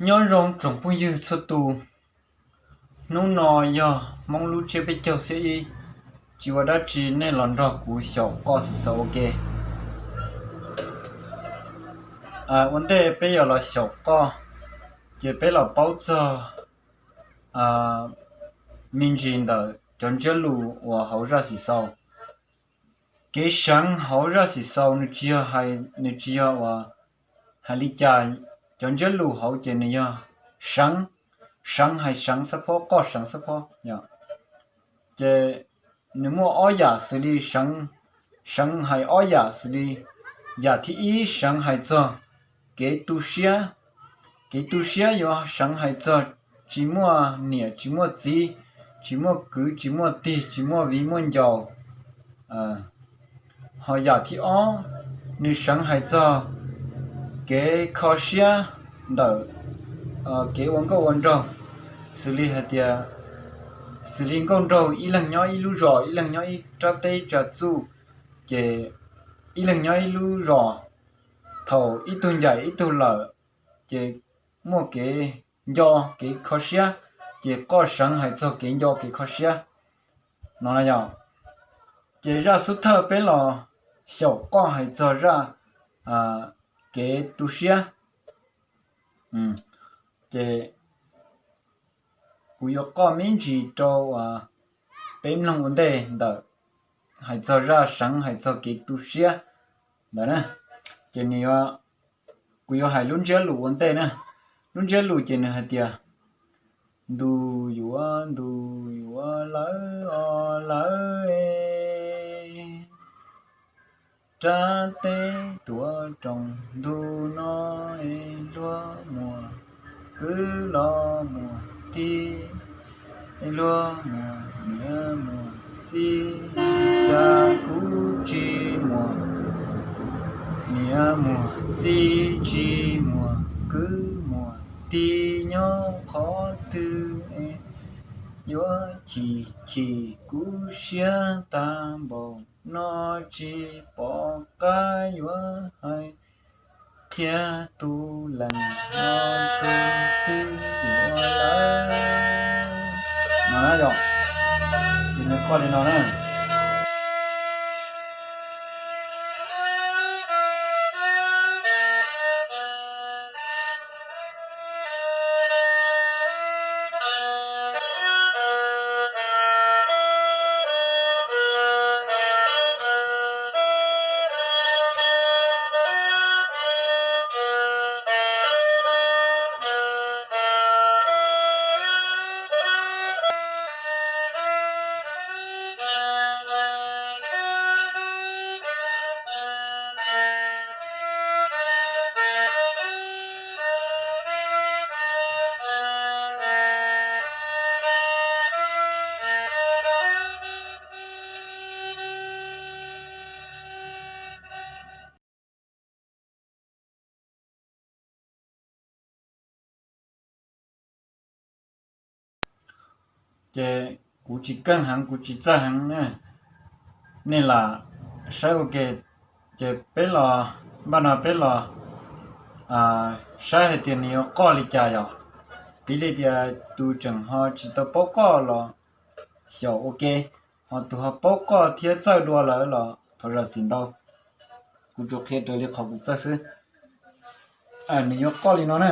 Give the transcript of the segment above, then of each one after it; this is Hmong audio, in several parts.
Nyob zoo tsoom phooj ywg txhua tus, hnub no yog Hmoob lub tsiab peb caug xiab ib, tsis ua dab tsi nej los nrog kuv xyaum qoj xis xaus ua ke. Ua ntej peb yuav los xyaum qoj, ces peb los paub txog me ntsis ntawm cov ntsiab lus uas hauv zaj xis xaus. Kev seev hauv zaj xis xaus nws tsis yog hais, nws tsis yog uas hais li cas, cov ntsiab lus hauv ces nws yog seev, seev hais seev xab phob, qoj seev xab phob. Ces nws muaj ob yam xws li seev, seev hais ob yam xws li, yam thib ib seev hais txog kev tu siab, kev tu siab yuav seev hais txog tsis muaj niam tsis muaj txiv, tsis muaj kwv tsis muaj tij, tsis muaj viv muaj ncaus. Ho yam thib ob, nws seev hais txog kev kho siab ntawm kev ua nkauj ua nraug, xws li hais tias, xws li nkauj nraug ib leeg nyob ib lub zos, ib leeg nyob ib rab teb tsa txuj, ces ib leeg nyob ib lub zos, thaum ib tug ncaim ib tug lawm, ces muaj kev nco kev kho siab, ces qoj seev hais txog kev nco kev kho siab no na yom. Ces zaj xub thawj peb los xyaum qoj hais txog zaj kev tu siab. Ces kuv yuav qoj me ntsis rau peb mloog ua ntej ntawm hais txog zaj seev hais txog kev tu siab ntawd na. Ces nws yuav, kuv yuav hais lub ntsiab lus ua ntej na. Lub ntsiab lus ces nws hais tias, ntus yuav ntus yuav lawv os lawv, rab teb tuav rooj ntuj no, luag muaj kwv los muaj tij, luag muaj niam muaj txiv, cas kuv tsis muaj niam muaj txiv, tsis muaj kwv muaj tij nyob qhov twg, yuav chim chim kuv siab tag npaum no, tsis pom qab yuav hais qhia tus leej no tus twg yuav lawv. No na yom, ces nws qoj li no na. Ces kuv tsis keej heev, kuv tsis txawj heev, nej lam saib ua ke. Ces peb los, npaj no peb los saib hais tias nws yuav qoj li cas yom. Piv li tias tus tseem ho tsis tau paub qoj los xyaum ua ke, ho tus ho paub qoj thiab txawj dua lawm los thov zam txim ntau. Kuv tsuas qhia raws li qhov kuv txawj xwb. Nws yuav qoj li no na.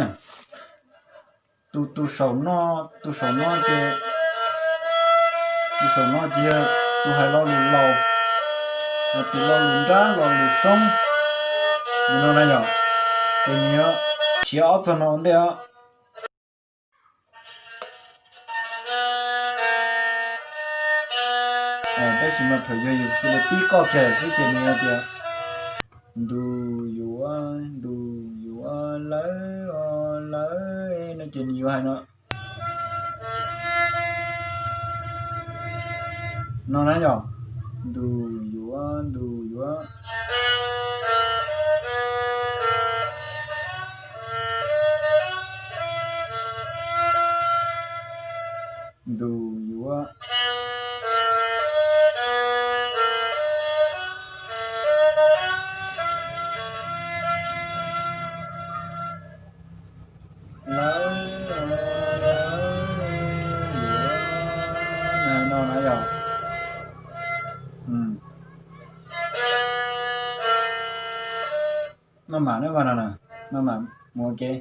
Tus, tus saum no, tus saum no ces, tus saum no ces yog tus hais lo lus laus, tus lo lus nrab lo lus soob no na yom. Ces nws yuav siav ob txog no ua ntej os. Tab sis mas thaum yog yus cia li pib qoj kiag xwb ces nws hais tias, ntus yuav ntus yuav lawv os lawv no ces nws yuav hais no. No na yom, ntus yuav ntus yuav, ntus yuav Maj mam na, maj mam mus ua ke.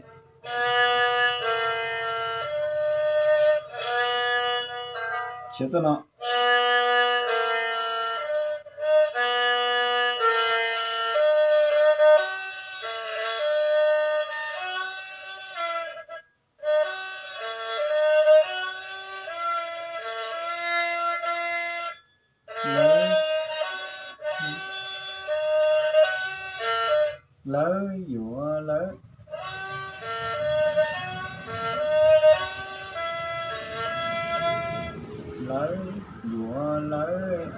Siav txoj no. Lawv, lawv yuav lawv, lawv yuav lawv.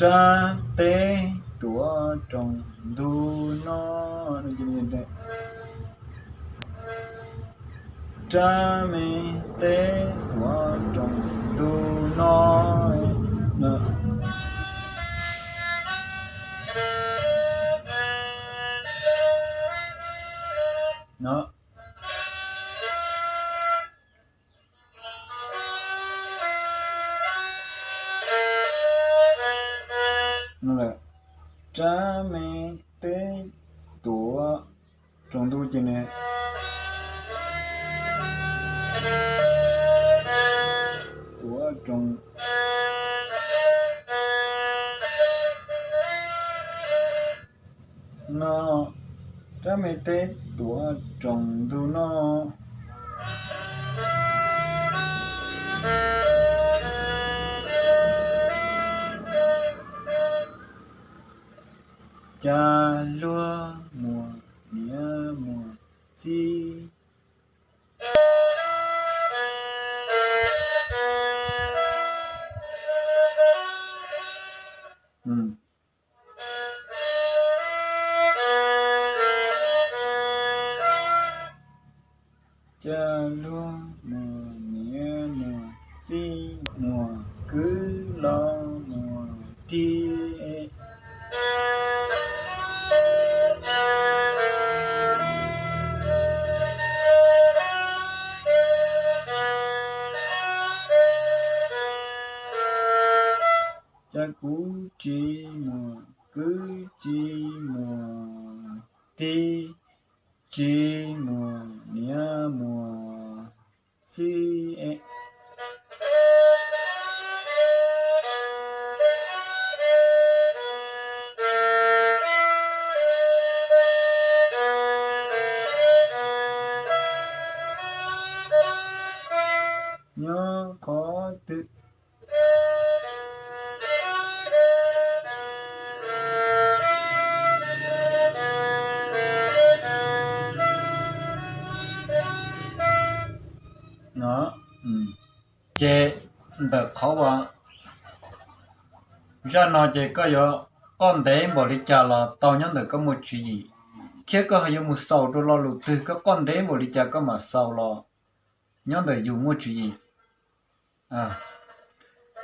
Rab teb tuav roos ntug no. Rab me teb tuav roos ntug no. No. Rab me teb tuav roos ntug ces nws tuav roos no. Rab me teb tuav roos ntug no. Cas luag muas niam muas txiv. Cas luag muas niam muas txiv muas kwv los muas tij. Cas kuv tsis muas kwv tsis muas tij, tsis muas niam muas txiv. Nyob qhov twg no. Ces ntawm qhov uas zaj no ces koj yuav qoj ntev npaum li cas los tau nyob ntawm koj muaj tswv yim, thiab koj yuav mus xaus rau lo lus twg, koj qoj ntev npaum li cas koj mam xaus los nyob ntawm yus muaj tswv yim.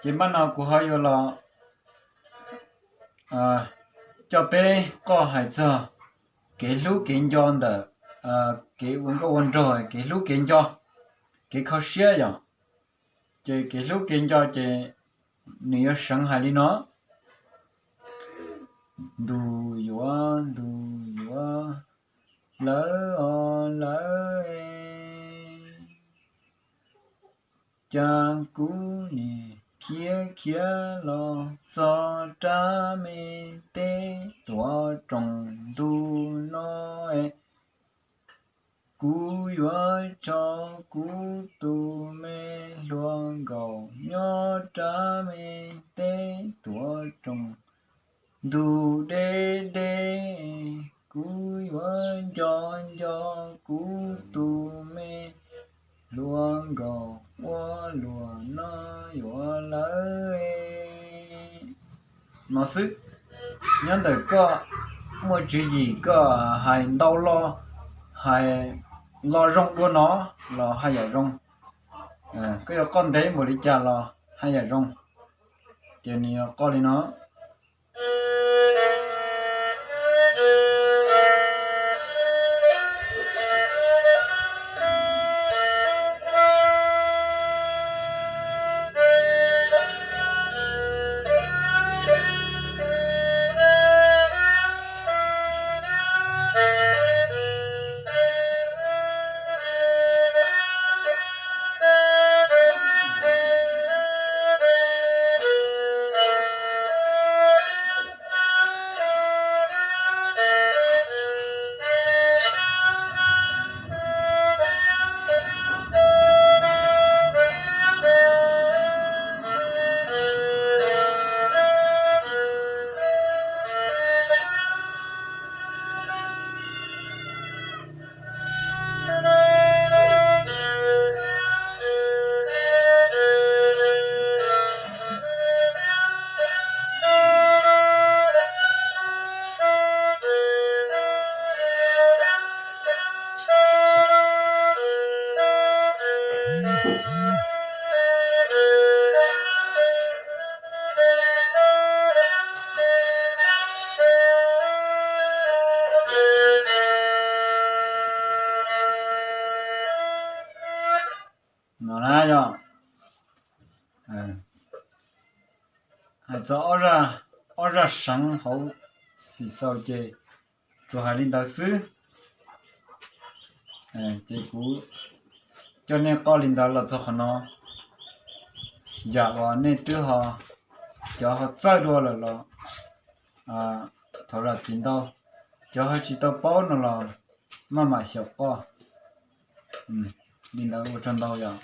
Ces npaj no kuv ho yuav los coj peb qoj hais txog kev hlub kev nco ntawm kev ua nkauj ua nraug, kev hlub kev nco, kev kho siab yom. Ces kev hlub kev nco ces nws yuav seev hais li no: Ntuj yuav, ntuj yuav, lawv os lawv, cas kuv niam khiav khiav los txog rab me teb tuav roos ntug no. Kuv yuav tso kuv tus me hluas nkauj nyob rab me teb tuav roos ntug deb deb. Kuv yuav nco nco kuv tus me hluas nkauj ua luaj no yuav lawv. No xwb, nyob ntawm koj muaj tswv yim, koj hais ntau lo, hais lo zoo dua no los haj yam zoo. Koj yuav qoj ntev npaum li cas los haj yam zoo. Ces nws yog qoj li no. No na yog hais txog ob zaj seev hauv Xim Xaus ces tsuas hais li ntawd xwb. Ces kuv coj nej qoj li ntawd los txog qhov no. Yam uas nej twb ho, cov ho txawj dua lawm los thov zam txim ntau, cov ho tsis tau paub no los maj mam xyaum qoj. Li ntawd ua tsaug ntau yom.